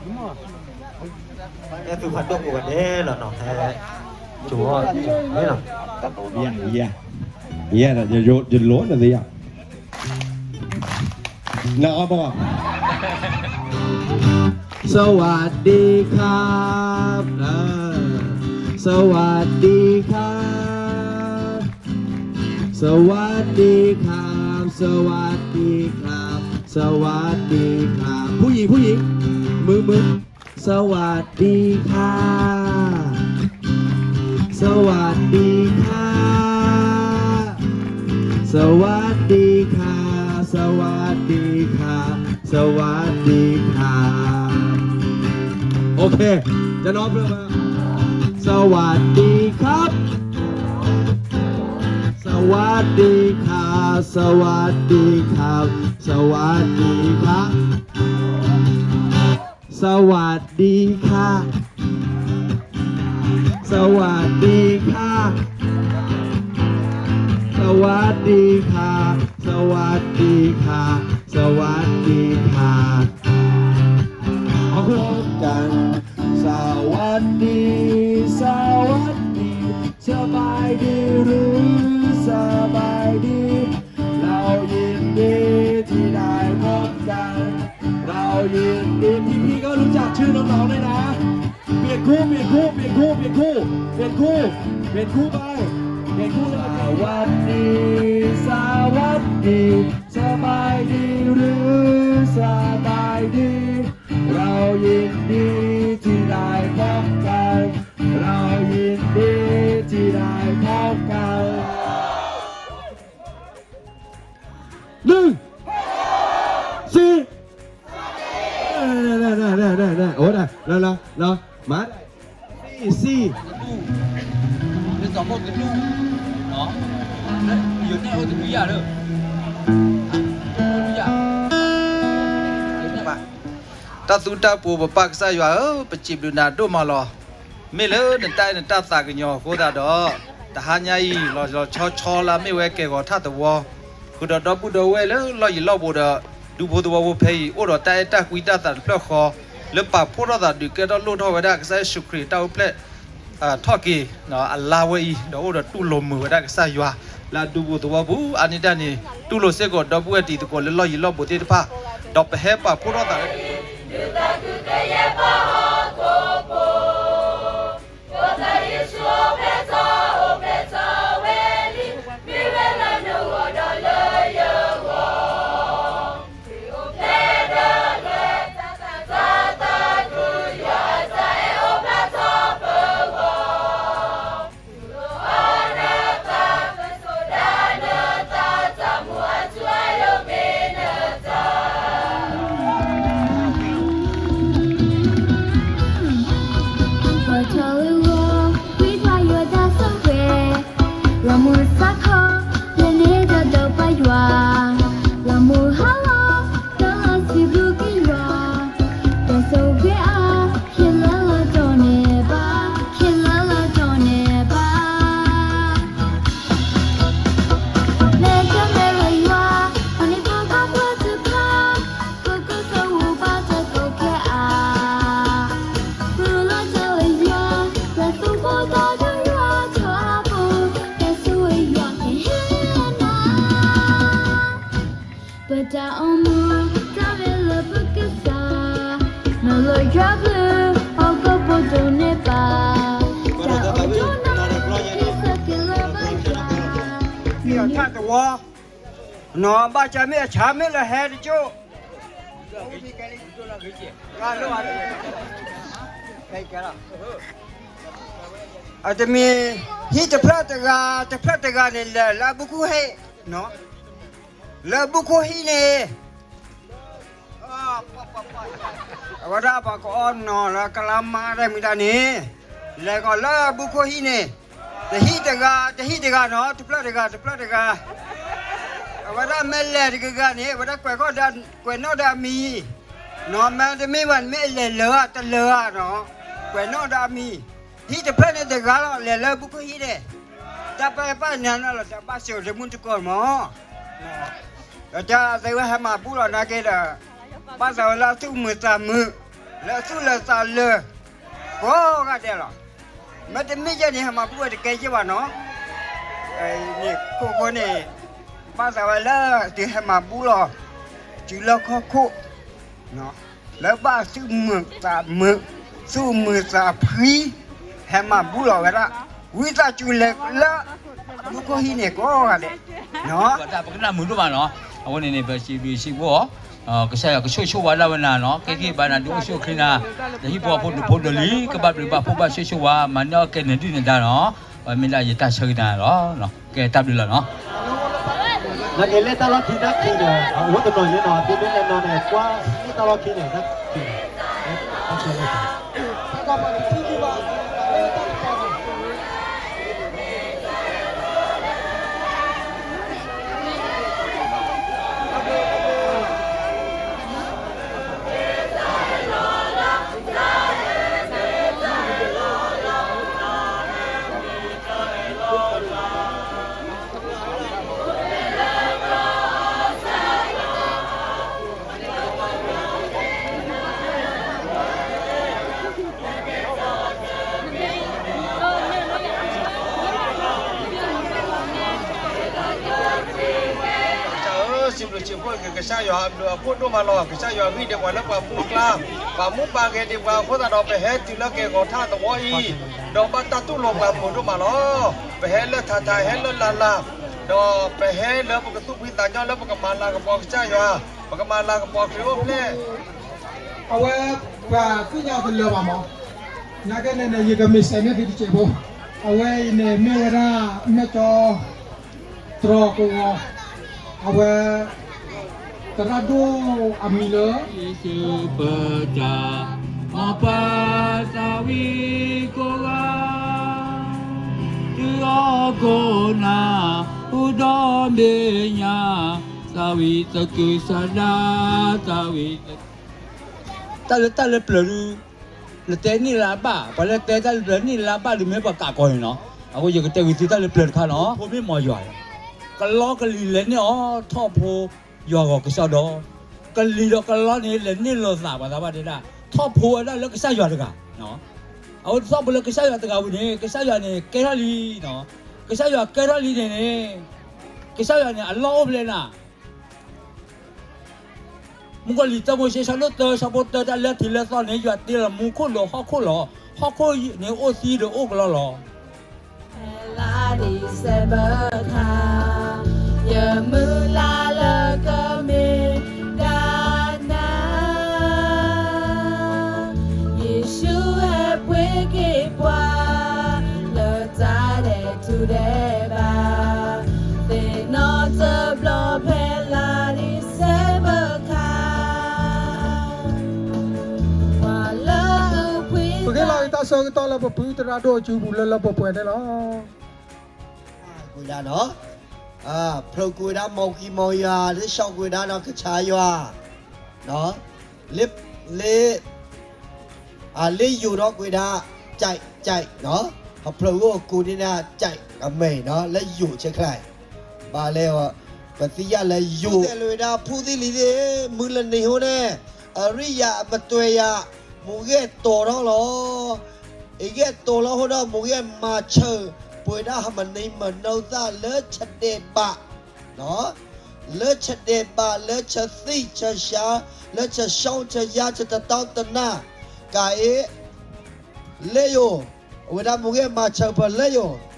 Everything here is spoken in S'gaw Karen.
အဲၣ်သူၣ်ဖးဒိၣ်ကိးဂၤဒဲးလီၤနီၤ, ဟဲ, ကၠိၤ, မ့ၢ်နီၤ, ယဲ, ယဲဒၣ်, ယလိၣ်နသ့ယါ, နအီဘီ, สวัสดีครับ เออ สวัสดีครับ สวัสดีครับ สวัสดีครับ สวัสดีครับ ผู้หญิง ผู้หญิง มือ มือ สวัสดีค่ะ สวัสดีค่ะ สวัสดีค่ะ สวัสดีค่ะ สวัสดีค่ะ โอเค จะน้อมเพื่อมา สวัสดีครับ สวัสดีค่ะ สวัสดีครับ สวัสดีค่ะ สวัสดีค่ะ สวัสดีค่ะ สวัสดีค่ะ สวัสดีค่ะ สวัสดีค่ะ เอาพร้อมกัน สวัสดี สวัสดี สบายดีหรือสบายดี เรายินดีที่ได้พบกัน เรายินดี พี่ๆก็รู้จักชื่อน้องๆด้วยนะ เปลี่ยนคู่ เปลี่ยนคู่ เปลี่ยนคู่ เปลี่ยนคู่ เปลี่ยนคู่ เปลี่ยนคู่ไป เปลี่ยนคู่เลย สวัสดี สวัสดี สบายดีหรือสบายดี เรายินดีที่ได้พบกัน เรายินดีที่ได้พบกัน หนึ่ง สี่ โอ้ได้แล้วแล้วแล้วมาสี่สี่ တၢ်သူတၢ်ပှိၤ ပပၢ်ကစၢ်ယွၤဧၢ, ပစံးဘျုးနၤဒိၣ်မးလီၤ. မ့ၢ်လၢနတၢ်အဲၣ်နတၢ်သးကညီၤအဃိသတးဒီး တဟါညါအံၤ လီၤလီၤဆီဆီလၢအမ့ၢ်ဝဲကဲဂီၤထၣ်သဝီ ဃုာ်ဒီးဒီပုၢ်ဒီဝဲၢ်လၢလီၢ်ယံၤလီၢ်ဘူးဒီး ဒူဖိသဝီဖိဖဲအံၤ အိၣ်ဒီးတၢ်အဲၣ်တၢ်ကွံတၢ်သးတဖျၢၣ်ဃီ လၢပာ်ဖှိၣ်ထီၣ်သးဒုးကဲထီၣ်လိၣ်ထီၣ်ဝဲဒၣ်ကစၢ်ယ့ၣ်ၡူးခရံာ်တၢ်အိၣ်ဖျဲၣ် ထီၣ်က့ၤအလါဝဲအံၤ ဒီးအိၣ်ဒီးတူၢ်လိာ်မုာ်ဝဲဒၣ်ကစၢ်ယွၤ လၢအဒူဖိသဝီပူၤ အါန့ၢ်တၢ်န့ၣ် တူၢ်လိာ်စ့ၢ်ကီးဒီပုၢ်ဝဲၢ်တံၤသကိးလၢလီၢ်ယံၤလီၢ်ဘူးသ့ၣ်တဖၣ် ဒီးပဟဲပာ်ဖှိၣ်ထီၣ်သး ပထီၣ်လၢဂီၤ ကွံပှၤယွၤတၢ်ဆိၣ်ဂ့ၤ, လီၤမုၢ်စးခီ လဲၤန့ၢ်ဒီးဒီးပှၤယွၤ, လီၤမုၢ်ဟါလီၤ တၢ်လီၤဆံးဘျုးက့ၤယွၤ, တၢ်ဆိၣ်ဂ့ၤအါ ခံလၢလီၤတီၤန့ၣ်ဘၣ်, ခံလၢလီၤတီၤန့ၣ်ဘၣ်. မဲာ်တဲမဲာ်လၢယွၤ အန့ၣ်ပကကွၢ်တဖၣ် ပကသဝူဘၣ်တကိးခဲအါ, ပလီၤတၢ်လၢယွၤ ပှၤသူၣ်ဘီၣ်ဒီးယွၤထီၣ်အပူၤ တၢ်ဆိၣ်ဂ့ၤယွၤကဟ့ၣ်လီၤနၤ ပတၢ်အိၣ်မူ တၢ်ရဲၣ်လၢပကစၢ်, မ့ၢ်လၢယွၤဘျုး ဟီၣ်ခိၣ်ဖိဒိၣ်န့ၢ်ဘၣ်, တၢ်အိၣ်ဒိၣ်နၤ ဟံးစက့ၤလၢဘၣ်ယွၤ, ထၣ်သဝီ, နီၢ်ဘၣ်ဆၣ်မ့ၢ်အဆၣ်မ့ၢ်လၢဟဲတကၠိၣ် အတမ့ၢ် ဟံၣ်တဖျၢၣ်တဂၤ တဖျၢၣ်တဂၤန့ၣ် လဲၤလၢအဘုခိၣ်ဟံၣ်, လၢအဘုခိၣ်ဟံၣ်န့ၣ် အဝဲဒၣ်ပှၤကအီၣ်နီၤလၢကလါမါတၢ်မံၤတၢ်န့ၣ်, လဲၤကီးလၢအဘုခိၣ်ဟံၣ်န့ၣ်, တဟံၣ်တဂၤ တဟံၣ်တဂၤနီၤ တဖျၢၣ်တဂၤ တဖျၢၣ်တဂၤ, အဝဲဒၣ်မ့ၢ်လဲၤတဂၤဂၤန့ၣ် အဝဲဒၣ်ကွဲးကီၢ်ဒီး ကွဲးနီၣ်ဒီးအမံၤ, နီၤမ့တမ့ၢ်ဘၣ်န့ၣ်မ့ၢ်အလဲၤလၢာ်တလၢာ်နီၤ, ကွဲးနီၣ်ဒီးအမံၤ, ဟံၣ်တဖျၢၣ်န့ၣ်တဂၤလီၤ လဲၤလၢအဘုခိၣ်ဟံၣ်န့ၣ်, တၢ်ပၢ်ပၢ်န့ၣ်နီၤလီၤ တၢ်ဘၣ်စၢၤတမုၢ်တကိးမး ဒီးတၢ်သ့ဝဲဟဲမၤဘူၣ်လီၤနာ်က့ဒီး, ဘၣ်သးဝဲလၢသူၣ်မုာ်သးမုာ်, လၢသူၣ်လၢသးလၢ ကိးဂၤဒဲးလီၤ. မ့တမ့ၢ်ယဲန့ၣ် ဟဲမၤဘူၣ်ဝဲတကဲယဲၢ်ဘၣ်နီၤ. န့ၣ်ခိၣ်ဃိန့ၣ် ဘၣ်သးဝဲလၢသုဟဲမၤဘူၣ်လီၤ တုၤလၢခီၣ်ခိၣ် လၢဘၣ်သူၣ်မုာ်သးမုာ် သူၣ်မုာ်သးဖှံ ဟဲမၤဘူၣ်လီၤဝဲဒၣ် ဝံသးစူၤလဲၤလၢ မူခိၣ်ဟံၣ်န့ၣ်ကိးဂၤဒဲး တၢ်ပကနၣ်မုာ်ဒိၣ်မးနီၤ. အဃိန့ၣ်န့ၣ် ပစံးဘျုးစံးဖှိၣ်အီၤ ကစၢ်ယွၤကဆိၣ်ဂ့ၤဆိၣ်ဝါဒၣ်ဝဲနၤနီၤ. ကဲက့ၤဘၣ်နၤဒုးအိၣ်ဆူၣ်အိၣ်ချ့နၤ ဒီးဟံၣ်ဖိဃီဖိဒိၣ်ဖိဒိၣ်လံၤ ကဘၣ်ဘျုးဘၣ်ဖှိၣ်ဘၣ်ဆိၣ်ဂ့ၤဆိၣ်ဝါ မၤန့ၢ်အီၣ်ကဲနၤဒုၣ်နဒါနီၤ. ပမ့ၢ်ဒၣ်ယတၢ်ဆၢဂ့ၤနၤလီၤ. ကဲတၢ်ဘျုးလီၤနီၤ. နကလဲၤတၢ်လီၢ်ခံနၢ်ခံဒီး အဝဲတနီၤယဲနီၤ သုမ့ၢ်လဲၤနီၤန့ၣ် ကွၢ်မ့ၢ်တၢ်လီၢ်ခံန့ၣ် နၢ်ခံ ကစၢ်ဧၢ, စံးဘျုးစံးဖှိၣ်က့ၤကစၢ်ယွၤအဘျုးအဖှိၣ်ဒိၣ်မးလီၤ. ကစၢ်ယွၤဂံၢ်ဒဲးပှၤလၢပှၤမူကျါ, ပှၤမူပာ်ဂဲၤဒံးပှၤအဃိသတးဒီး ပဟဲတုၤလၢက့ၤဂီၤထၣ်သဝီအံၤ, ဒီးဘၣ်တၢ်တူၢ်လိာ်ပှၤမုာ်ဒိၣ်မးလီၤ. ပဟဲလၢထးထး ဟဲလၢလၤလၤ, ဒီးပဟဲလၢပကသူၣ်ဖှံသးညီလၢပကမၤလၤကပီၤကစၢ်ယွၤ, ပကမၤလၤကပီၤခရံာ်အိၣ်ဖျဲၣ် အဝဲ ပှၤသ့ၣ်ညါတလၢာ်ဘၣ်မး, နာ်က့န့ၣ်န့ၣ် ယကမ့ၢ်စဲးန့ၢ်သုတစဲးဖိ, အဝဲအံၤန့ၣ်မ့ၢ်ဝဲဒၣ် မဲၢ်ကၠီ တြီကဝီၤ, အဝဲ သရၣ်ဒိၣ်အမံၤလၢ ယ့ၣ်ၡူးပၢ်တၢ် မ်ပၢ်သးဝံၣ်ကိးဂၤ, တုၤအီကိးနၤ အိၣ်ဒီးဘ့ၣ်ညါ, သးဝံၣ်သကုၤဆးဒး, သးဝံၣ်သကုၤ တၢ်လၢတၢ်လၢပျၢၤဒုး နတဲန့ၢ်လၢအဘၣ်, ပှၤလၢတဲတၢ်လၢပျၢၤန့ၢ်လၢအဘၣ်ဒုး မ့ၢ်ပှၤကးကီၤန့ၣ်နီၤ. အဃိယကတဲဂ့ၤသုတၢ်လၢပျၢၤတခါနီၤ. ဖိမ့ၢ်မီၤယွၤ, ကလီကလံၤလဲၤန့ၢ်အီၤထီၣ်ဖိယွၤဂီၤကစီဒီ, ကလံၤဒီးကလီန့ၣ် လဲၤန့ၢ်လိာ်သးပှၤသးဘၣ်တဲဒၣ်, ထီၣ်ဖိဝဲဒၣ်လၢကစၢ်ယွၤတဂၤ. အဝဲထီၣ်ဖိလၢကစၢ်ယွၤတဂၤဝံၤန့ၣ် ကစၢ်ယွၤန့ၣ်ကဲထီၣ်လံ, ကစၢ်ယွၤကဲထီၣ်လံန့ၣ်န့ၣ် ကစၢ်ယွၤန့ၣ် အလီၢ်အိၣ်ဖဲလဲၣ်နၤ မုၣ်ကီၤလံၢ်တၢမိၤၡ့ ဆၢဒိၣ်တၢ ဆၢဖိတၢ တၢ်လၢထံးလၢသီန့ၣ် ယွၤတ့လီၤမူခိၣ်ဒီးဟီၣ်ခိၣ်လီၤ. ဟီၣ်ခိၣ်န့ၣ်အိၣ်သံဒီးအိၣ်ကလီလီၤ. လါ December ခါ, ယမုၢ်လၢ်လၢကမ့ၢ်ဒၣ်နၤ, ယ့ၣ်ၡူးဟဲပှ့ၤက့ၤပှၤ လၢတၢ်ဒဲးထူဒဲးဘး, သ့ၣ်နီၣ်တဘျီဖဲလါ December ခါ, ပှၤလၢအပှ့ၤ ပကဟ့ၣ်လီၤက့ၤတၢ်ဆၢကတီၢ်လၢပဖုသရၣ်ဒိၣ်အစုပူၤလၢလၢပှဲၤပှဲၤန့ၣ်လီၤ. ကွံာ်ဒၣ်နီၤ, ဖျိးကွံာ်ဝဲဒၣ် မီၤကံမီၤယွၤ လၢဆှီကွံာ်ဝဲဒၣ်နီၤ ကဆါယွၤ, လၢ လၢ လၢယိၤဒီးကွံာ်ဒၣ် ကၠဲး ကၠဲးနီၤ, ဖျိးဂိၢ်အကိးန့ၢ်ဒၣ် ကၠဲး အမဲာ်နီၤ လၢယိၤဆဲးချဲး, ဘၣ်လဲၣ်, ပသံယၢ်လၢယိၤ တဲလၢဝဲဒၣ် ဖိသ့ၣ်လံၤသ့ၣ် မုၢ်လၢနံၤဟိန့ၣ် အရံၣ်ယၤအမတွဲယၤ မိၢ်ဂဲၤတီၤထီၣ်လီၤ. အဂဲၤတီၤလီၤအဃိဒီး မိၢ်ဂဲၤမၤဆၢပှဲၤဒၣ်ဟးမနံၤမနီသၣ်လၢဆဒဲးဘး, လၢဆဒဲးဘး လၢဆသံၣ်ဆၡါ လၢဆှီဆၡါ ဆတတီတနၢ်, ကးအ့ၣ် လၢယိၤ, အဝဲဒၣ်မိၢ်ဂဲၤမၤဆၢပှၤလၢယိၤ